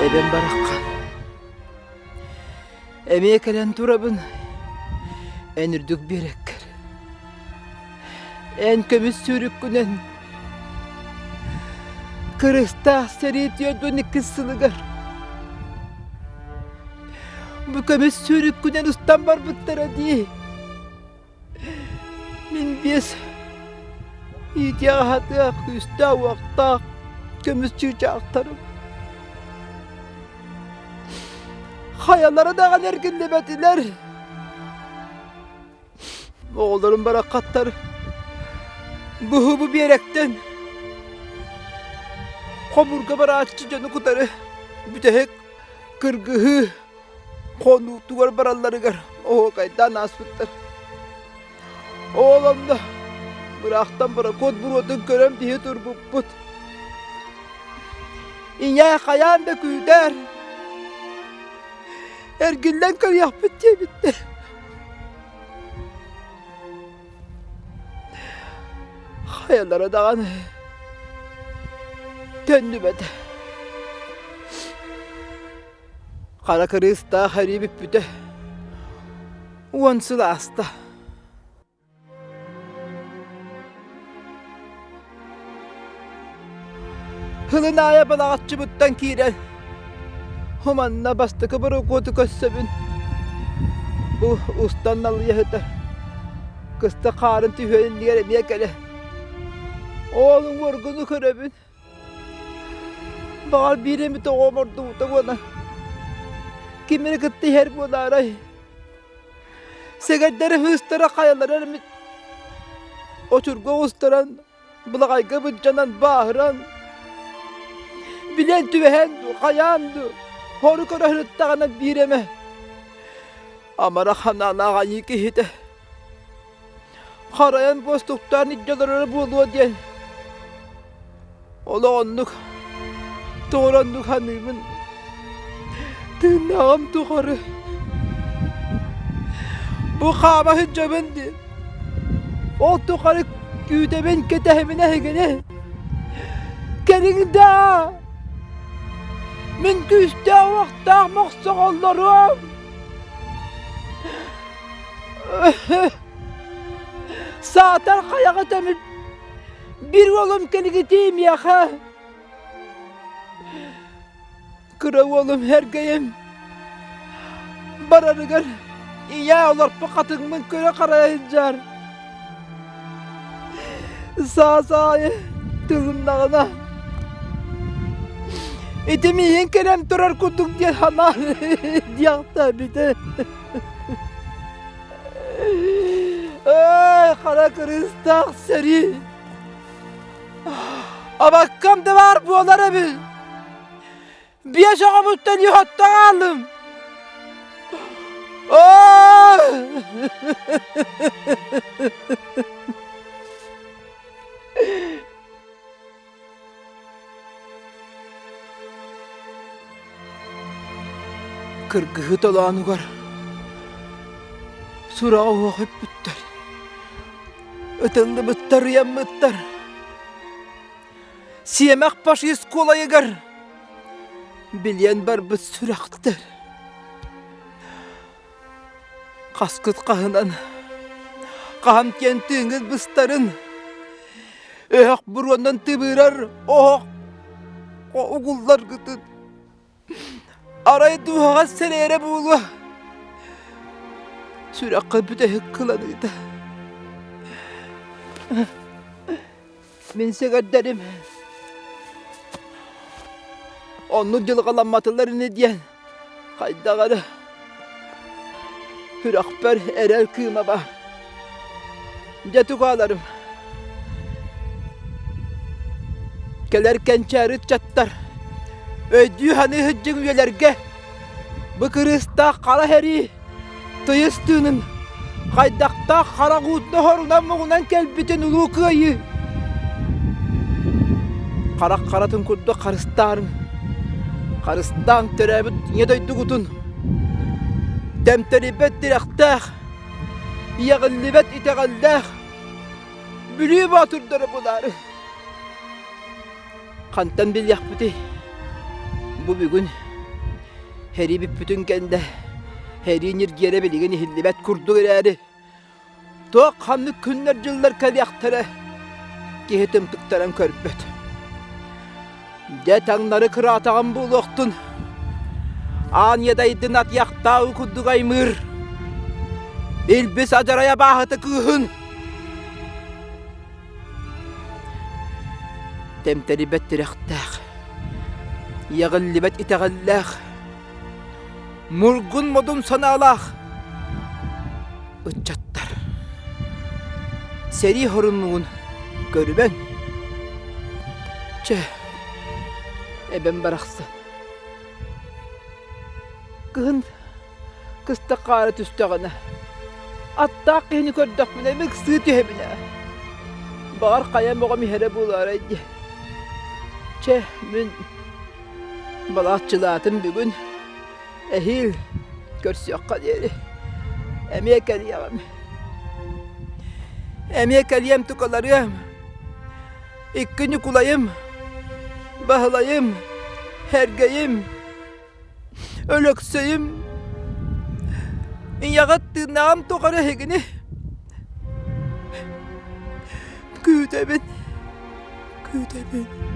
Эбэм бараххан Эмиэ кэлэн турабын эн үрдүк биэрэккэр. Эн көмүс сүүрүккүнэн кырыстаах сэрии 42 сылыгар бу көмүс сүүрүккүнэн устан барбыттара дии. Мин биэс иитиэх-аһатыах күүстээх-уохтаах көмүс чыычаахтарым. Хайалара даҕаны эргиллибэтилэр. Оҕолорум бараххаттар быһыбы биэрэктэн хомурга барааччы дьону кытары бүтэһик кыргыһыы хонуутугар баралларыгар оһуокайдаан ааспыттар. Ол онно быраахтан борокуот буруотун көрөн биһи турбуппут. Ийээ хайаан да күүтэр, эргиллэн көрүөхпүт диэбиттэр. Хайалара даҕаны төннүбэтэ. Хара кырыыстаах эрии бүппүтэ. 10 сыл ааста. Һылын аайы балаҕаччыбыттан киирэн, манна бастакы борокуоту көрсөбүн. Бу устан налыйа сытар. Кыста хаарын түһүөн иннигэр эмиэ кэлэ. Ол уҥуоргуну көрөбүн. Баҕар биир эмит оҕом ордубута буолан, ким эрэ кытта иһэр буолаарай? Сэгэрдэрэ хыыстара хайалара эмит очурга оҕустаран, былаҕайга быдьанан бааһыран, билэн түбэһэн дуу, хайаан дуу, хору көрө сырыттаҕына биир эмэ амарах санаалаах айыы киһитэ Харайан буостуктаан илдьэ олороро буолуо диэн олох оннук тоҕо оннук саныыбын тыыннааҕым тухары бу хаама сылдьабын диэн ол тухары күүтэбин кэтэһэбин эһигини кэлиҥ даа мин күүстээх уохтаах мохсоҕоллоруом Саатар хайаҕа тэмир биир уолум кэлигитии миэхэ. Кыра уолум эргэйим барарыгар ийээ олорпо хатыҥмын көрө харайа сылдьар. Саас аайы тылыннаҕына ити миигин кэлэн турар курдук диэн санаан диэхтээбитэ. Эй, хара кырыыстаах сэрии! Абаккам да баар буолар эбит! Биэс оҕобуттан үһөттө хааллым! Кыргыһыы толоонугар сураҕа уох үппүттэр, ытыллыбыттар, ыйаммыттар. Сиэмэх фашист куолайыгар билиэн барбыт сүрэхтэр. Хаскыт хаһынан, хаһан киэн тыыҥҥыт быстарын, өһөх буруонан тыбыырар оһох угулларгытын арай дууһаҕа сэрээрэ буолуо сүрэххэ бүтэһик кыланыыта. Мин сэгэрдэрим оннук дьылҕаламматылар ини диэн хайдах эрэ сүрэхпэр эрэл кыыма баар. Дьэ тугааларым кэлэр кэнчээри ыччаттар өйдүү-саныы сылдьыҥ үйэлэргэ бу кырыыстаах хара сэрии тыйыс тыынын хайдахтаах харах уутун оһорунан-муҥунан кэлбитин улуу кыайыы харах харатын курдук харыстаарыҥ харыстааҥ төрөөбүт ийэ дойдугутун тэмтэрийбэт тирэхтээх иэҕиллибэт итэҕэллээх Бүлүү боотурдара булаары Хантан билиэхпитий, бу бүгүн сэрии бүппүтүн кэннэ сэрии ньиргиэрэ билигин иһиллибэт курдук эрээри, туох ханнык күннэр-дьыллар кэлиэхтэрэ киһи тымтыктаран көрбөт. Дьэ таҥнары кыраатаҕым буолуохтун, аан ядайдын атыйахтааҕы курдук аймыыр, илбис адьарай абааһыта кыыһын Тэмтэрийбэт тирэхтээх, иэҕиллибэт итэҕэллээх, мургун-модун санаалаах ыччаттар сэрии хоруннугун көрүмэҥ. Чэ, эбэм барахсан кыһын Кыстык хаара түстэҕинэ, аттаах киһини көрдөхпүнэ ыксыы түһэбин ээ. Баҕар хайа мөҕөм иһэрэ буолаарай дии. Чэ, мин балааччылаатым бүгүн. Эһиил көрсүөххэ диэри. Эмиэ кэлиэҕим. Эмиэ кэлиэм тукаларыам. Икки Ньукулайым, Баһылайым, Һэргэйим Өлөксөйүм, ийэҕит тыыннааҕым тухары эһигини күүтэбин, күүтэбин.